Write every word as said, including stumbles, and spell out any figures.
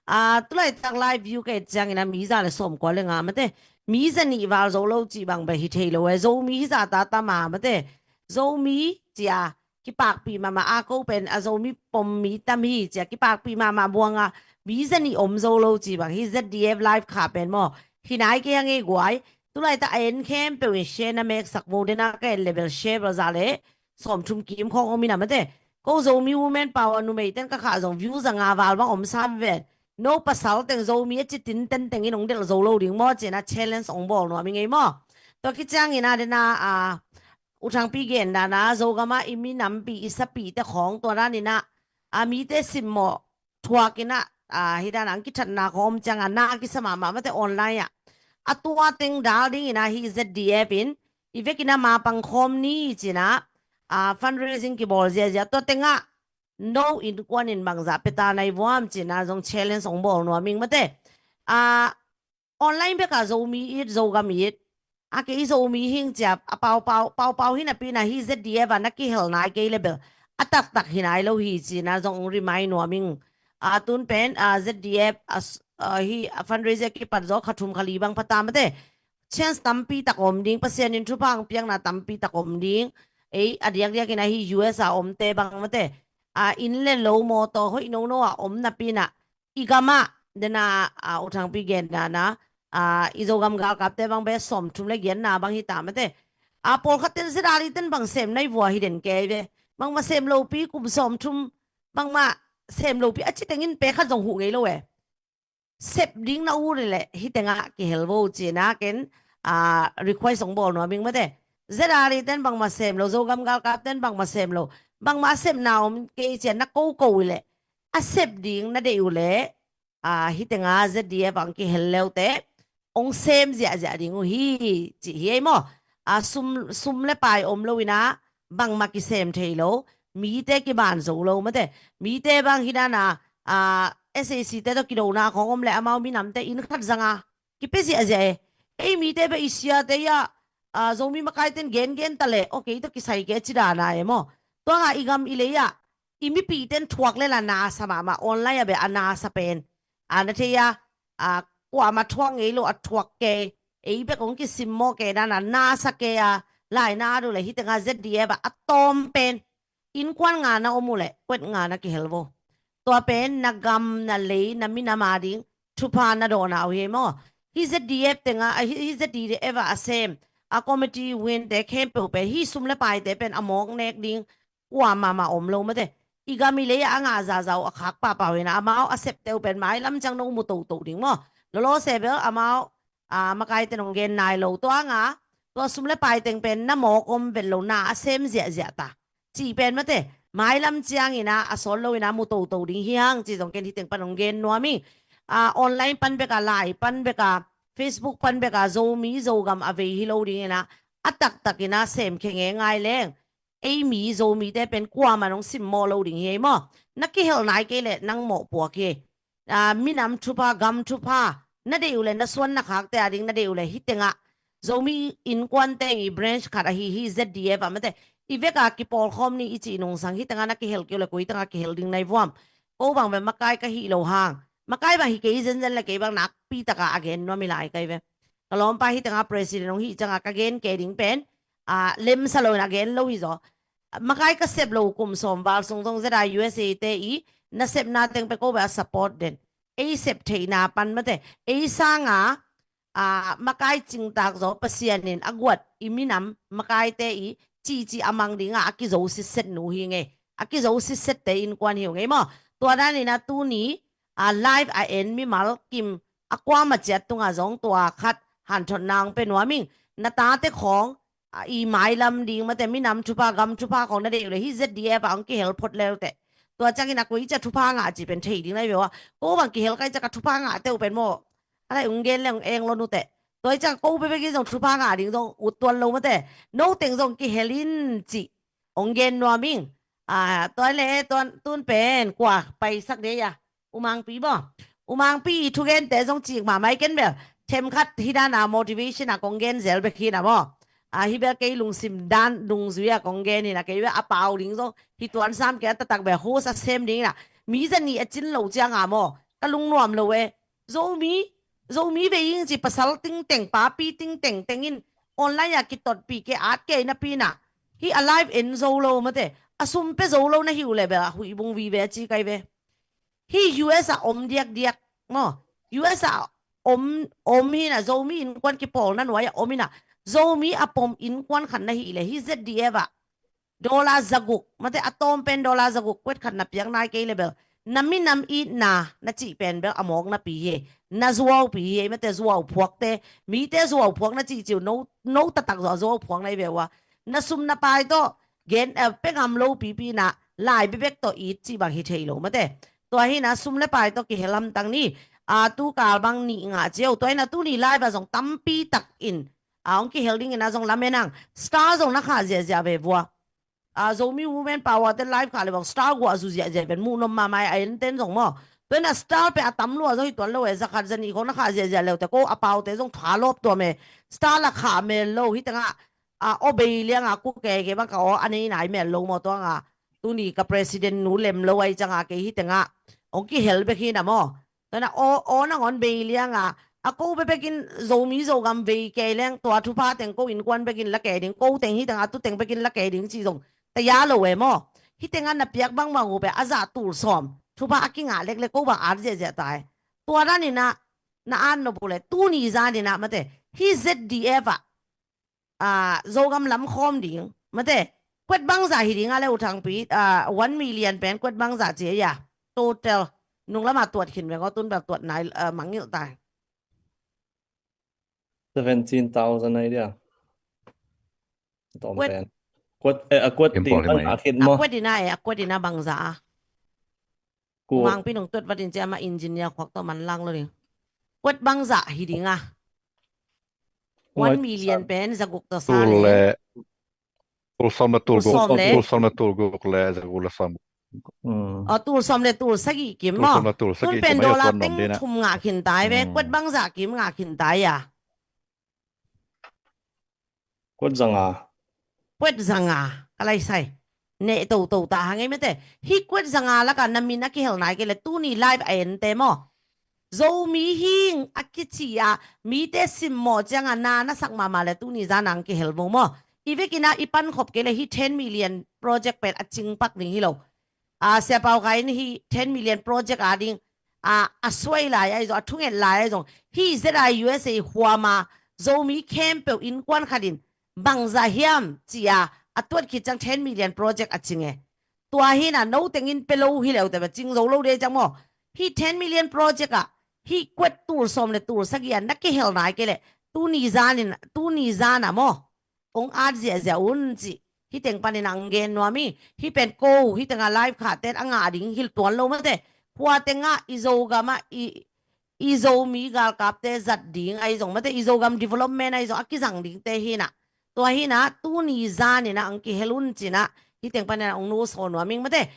A, tulaitak live view ka et ciangin a mi za le sawmkua le nga mate, mi za nih val zo lo cih bang bel hi thei lo e. Zomi hi zata tam a mate, Zomi cia kipakpih mahmah a, ko pen a Zomi pom mi tam hi cia kipakpih mahmah buang a, mi za nih om zo lo cih bang hi. Z D F live kha pen maw, hi nai kei a ngei guai. Tulaitak a en khempeuh in share na meksak vo den a, ka en le bel share bel za le sawmthum kim khawng om in a mate. Ko Zomi Women Power numei ten ka khah zong view za nga val bang om sam ven. No pasal teng Zomi a ci tinten teng in hong delh zo lo ding maw cih na challenge hong bawl nuam i ngei maw. Tua kiciangin a den a, a, U Thangpi gen dan a, Zogam a i minampi i sapi te khawng tua dan in a, a, mite simmawh thuak in a, a, hi dan a ang kithatna khawng om ciang a na kisa mahmah mate online ah. A tua teng dal ding in a hi Z D F in i vekin a ma pang khawm ni cih na, a, fundraising kibawl ziazia tua teng ah no innkuan in bangzah pia ta nai vuam cih na zong challenge hong bawl nuam ing mate. A, online bek a Zomi it, Zogam it, a kei Zomi hing cia a paupau, paupau hi napi na hi Z D F a na kihel nai kei le bel a taktak hi nai lo hi cih na zong hong remind nuam ing. A, tun pen, a, Z D F, a, s-, a, hi, a, fundraiser kipat zaw kha thum kha li bang pha ta mate. Chance tampi tak om ding, Pasian in thupha hong piakna tampi tak om ding. Ei, a diakdiak in a hi U S a omte bang mate, a, inn le lo mawtaw hoih nono a om napi na i gam ah den a, a, U Thangpi gen dan a, a, i Zogam galkapte bang bel sawmthum le giatna bang hi ta mate. A, pawlkhat ten Z R I ten bang sem nai vua hi den kei ve. Bangmah sem lopi kum sawmthum, bangmah sem lopi a ci teng in pe khat zong huh ngei lo e. Sep ding na ut leh hi teng ah kihel vo cih na ken, a, request hong bawl nuam ing mate. Z R I ten bangmah sem lo, Zogam galkap ten bangmah sem lo, bangmah a sepna om kei cia na koko i leh, a sep ding na deih uh leh, a, hi teng a Z D F ang kihel leute hong sem ziahziah ding uh hi, cih hi ei maw. A, sum, sum le pai om lo in a bangmah kisem thei lo, mite kiban zo lo mate. Mite bang hi dan a, a, S A C te tawh kidona khawng om le amau minamte inn khat zang a kipia ziahziah e. Ei mite bel i siate ah, a, Zomi makai ten gengen ta le, okay, tawh kisai ke ci dan a e maw. Tua nga i gam i lei ah i mipih ten thuak le la nasa mahmah, online a bel a nasa pen. A na thei a, a, kuamah thuak ngei lo a thuak ke, ei bek hong kisimmawh ke dan a nasa ke a, laina a duh le hi teng a Z D F a a tawm pen innkuan nga na om uh leh kuet nga na kihel vo. Tua pen na gam na lei na minam a ding thupha na dawhna uh hi ei maw. Hi Z D F teng a, hi, hi Z D F a a sem a committee win te khempeuh pen hi sum le paite pen a mawk nek ding kuamah mah om lo mate. I gam i lei a ngah zahzah uh a khak pahpah uh hi na, amau a septe uh pen mailam ciang no mu toto ding maw. Lawlawse bel amau, a, makaite nong gen nai lo. Tua nga tua sum le pai teng pen na mawk om vet lo, na a sem ziahziah ta cih pen mate, mailam ciangin a, a sawt lo in a mu toto ding hi hang cih zong ken hi teng pan hong gen nuam ing. A, online pan bek a, lai pan bek a, Facebook pan bek a, Zomi Zogam a vei hi lo ding in a, a taktak in a sem khe nge ngai leng, ei mi Zomite pen kuamah nong simmawh lo ding hi ei maw. Na kihel nai kei leh nang mawhpuak hi. A, minam thupha, gam thupha na deih uh leh, na suan na khakte a ding na deih uh leh hi teng ah Zomi innkuante i branch khat ahi hi Z D F a mate, i vek a kipawlkhawm ni i cih nungsang hi teng a na kihel kei uh leh koi teng a kihel ding nai vuam. Ko bang bel makai ka hih lo hang, makai bang hi kei zenzen leh kei bang nakpi tak a a gen nuam i lai kai ve. Ka lawmpa hi teng a president hong hih ciang a ka gen kei ding pen, a, lemsa lo in a gen lo hi zaw. Makai ka sep lo kum sawm val sung zong Z R I U S A te i nasepna teng pen ko bel a support den. Ei sep theihna pan mate, ei sang a, a, makai cingtak zaw Pasian in a guat i minam makaite i cihcih a mang ding a a kizo sitset nu hi ngei. A kizo sitsette innkuan hi uh ngei maw. Tua dan in a tuni, a, live a en mimal kim a kuamah ciat tungah zong tua khat hanthotna hong pia nuam ing. Na tate khawng, a, i mailam ding mate, minam thupha, gam thupha khawng na deih uh leh hi Z D F a hong kihel phot lelte. Tua ciangin a koi cia thupha ngah cih pen thei ding nai ve ua. Ko bang kihel kai ciang ka thupha ngahte uh pen maw, a lai hong gen leh hong eng lo nute. Tua i ciang ko bekbek in zong thupha ngah ding zong ut tuan lo mate. No teng zong kihel in cih hong gen nuam ing. A, tua leh tuan, tun pen kua paisak dei a, U Mangpi baw. U Mangpi i thugente zong cik mahmah i ken bel themkhat hi dan a motivation a kong gen zel bek hi na maw. A, hi bel kei lungsim dan dungzui a kong gen hi na, kei bel a pau ding zong hi tuan sam kei a, taktak bel host a sem ding hi na. Mi za nih a cin lo ciang a maw, ka lungnuam lo e. Zomi, Zomi vei ing ci pasal tingteng, papi tingteng teng in online a kitotpih kei, at kei napi in ah, hih a live en zo lo mate, a sum pia zo lo na hi uh leh bel a huih bung vive a ci kai ve. Hih U S a om diakdiak maw, U S a om, om hi in ah, Zomi innkuan kipawlna nuai ah om in ah, Zomi a pom innkuan khat na hih leh hih Z D F ah dollar zaguk, mate, a tawm pen dollar zaguk kuet khat na piak nai kei leh bel, na minam itna na cih pen bel a mawk napi hi. Na zuaupi hi, mate, zuau phuakte, mite zuau phuak na cih ci uh, no, no taktak zaw zuau phuak na hi ve uh a, na sum na pai tawh gen, eh, pia ngam lo pipi in ah, lai bebek tawh it cih bang hi thei lo, mate. Tua hi in ah sum le pai tawh kihel hamtang ni. A, tu kal bang nih ngah ci uh. Tua hi in ah tuni live ah zong tampi tak in a hong kihel ding in ah zong lamen ang. Star zong na khah ziahziah ve vua. A, Zomi Women Power te live khah leh bang star guah zu ziahziah ven, muh nuam mahmah a, en ten zong maw. Tua hi in ah star pen a tam lua zaw hi tuan lo e, za khat za nih khong na khah ziahziah leu teh ko a paute zong tha lawp tuam e. Star la khah mel lo, hih teng ah, a, aw bei liang a kua keke bang ka aw a nei nai mel lo maw, tua nga tuni ka president nu lem lo ahi ciang a kei hih teng ah hong kihel bek hi in ah maw. Tua hi in ah aw, aw nangawn bei liang a, a ko bebek in Zomi Zogam vei kei leng tua thupha teng ko innkuan bek in la kei ding, ko teng hih teng ah tu teng bek in la kei ding ci zong taya lo e maw. Hih teng ah na piak bangbang uh pen a zah tul sawm, thupha a kingah leklek ko bang at ziahziah ta e. Tua dan in ah na at nop uh leh tuni zan in ah, mate, hih Z D F ah, a, Zogam lam khawm ding, mate, kuat bangzah hi ding a le, U Thangpi, a, one million pen kuat bangzah ci a, total, nung lam a tuat khin veng aw, tun bel tuat nai, a, mangngilh ta hi. Seventeen thousand a hi dia. Tawm pen. Kuat, eh, a kuat ding pan a khit maw? A kuat in ah, eh, a kuat in ah bangzah a. Mangpi nung tuat vat in ci a, amah engineer khuak tawh man lang lo ding. Kuat bangzah hi ding a. One million pen zaguk tawh sa le, tul sawm le tul guk, tul sawm le tul guk le zaguk le sawm. Aw, tul sawm le tul sagih kim maw? Tul sawm le tul sagih kim. Tun pen dollar teng thum ngah khin ta hi ve. Kuat bangzah kim ngah khin ta hi a. Kuat zanga. Kuat zanga, ka lai sai. Neh toto ta hang ei, mate. Hih kuat zanga lakah na min a kihel nai kei leh tuni live a ente maw, Zomi hi ing a kici a mite simmawh ciang a na na sak mahmah leh tuni zan a hong kihel vua maw. I vek in ah i pankhop kei leh hih ten million project pen a cing pak ding hi lo. A, Sia Pau Khai in hih ten million project a ding, a, a suai lai ahi zong, a thunget lai ahi zong, hih Z I U S A huam a Zomi khempeuh innkuan khat in bangzah hiam ci a, a tuat khit ciang ten million project a cing e. Tua hi in ah no teng in pia lo hi leu teh bel cing zo lo ding ciang maw. Hih ten million project ah, hih kuat tul sawm le tul sagih a na kihel nai kei leh tuni zan in, tuni zan a maw, hong at ziahziah un cih hih teng panin ah hong gen nuam hi. Hih pen ko, hih teng ah live khahte in a ngah ding hi tuan lo, mate. Khua teng ah i Zogam ah i, i Zomi galkapte zat ding ahi zong, mate, i Zogam development ahi zong a kizang dingte hi in ah. Tua hi in ah tuni zan in ah hong kihel un ci in ah hih teng panin ah hong nusia nuam ing, mate.